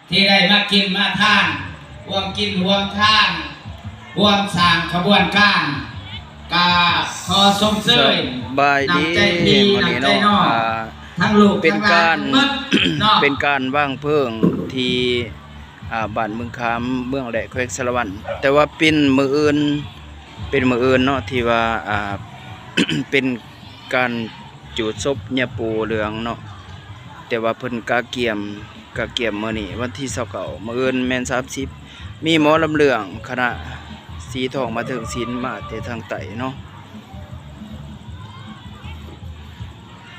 ທີ່ໄດ້ມາກິນມາທານ ຮ່ວມກິນຮ່ວມທານ ຮ່ວມສ້າງຂະບວນການ ກະຂໍຊົມເຊີຍ ສະບາຍດີ ນ້ຳໃຈພີ່ ມື້ນີ້ເນາະ ນ້ຳໃຈນ້ອງ ອ່າ ທັງລູກ ເປັນການ ທັງຫຼານ ທັງໝົດເນາະ ເປັນການວາງເພີງທີ່ ອ່າ ບ້ານບຶງຂາມ ເມືອງແລະ ແຂວງສາລະວັນ ແຕ່ວ່າເປັນມື້ອື່ນ ເປັນມື້ອື່ນເນາະ ທີ່ວ່າ ອ່າ ເປັນ ການຈູດສົບຍາປູເຫຼືອງເນາະ ແຕ່ວ່າເພິ່ນກະກຽມ ກະກຽມມື້ນີ້ວັນທີຊາວເກົ້າ ມື້ອື່ນແມ່ນສາມສິບ ມີໝໍລຳເລື່ອງຄະນະສີທອງມາເທິງສິນ ມາແຕ່ທາງໃຕ້ເນາະ.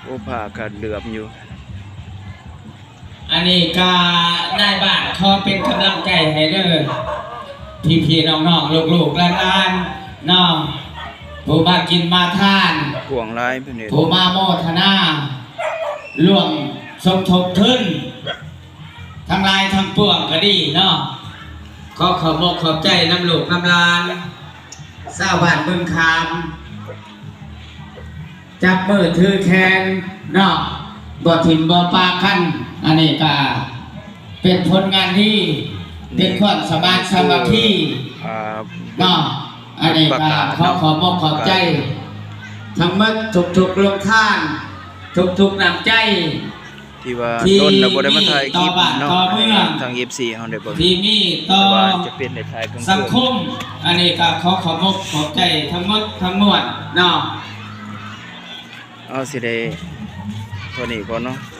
ໂອ້ ພາກັນເຫຼືອມຢູ່. ອັນນີ້ກະນາຍບ້ານຂໍເປັນກຳລັງໃຈໃຫ້ເດີ ພີ່ໆ ນ້ອງໆ ລູກໆ ຫຼານໆ ເນາະ ຜູ້ມາກິນມາທານ ກວ້າງຫຼາຍ ຜູ້ມາໂມທະນາ ຮ່ວມສົມທົບທຶນ ທັງຫຼາຍທັງປວງກະດີເນາະ ຂໍຂອບອົກຂອບໃຈນຳລູກນຳຫຼານ ຊາວບ້ານບຶງຂາມ ຈັບມືຖືແຂນເນາະ ບໍ່ຖິ້ມບໍ່ປະກັນ ອັນນີ້ກະເປັນຜົນງານດີ ເປັນຄວາມສະມາດສາມັກຄີ ອ່າ ເນາະ ອັນນີ້ກະ ປະກາດເນາະ ຂໍຂອບອົກຂອບໃຈທັງໝົດ ທຸກໆໂຮງທານ ທຸກໆນ້ຳໃຈ ທີ່ວ່າດົນແລ້ວບໍ່ໄດ້ມາຖ່າຍຄລິບເນາະ ໃຫ້ທາງເອັຟຊີເຮົາໄດ້ເບິ່ງ ທີ່ມີຕໍ່ ແຕ່ວ່າຈະເປັນໄດ້ຖ່າຍກາງຄືນ ສັງຄົມ ອັນນີ້ກະຂໍຂອບອົກຂອບໃຈທັງໝົດທັງມວນເນາະ ເຮົາຊິໄດ້ເທົ່ານີ້ກ່ອນເນາະ.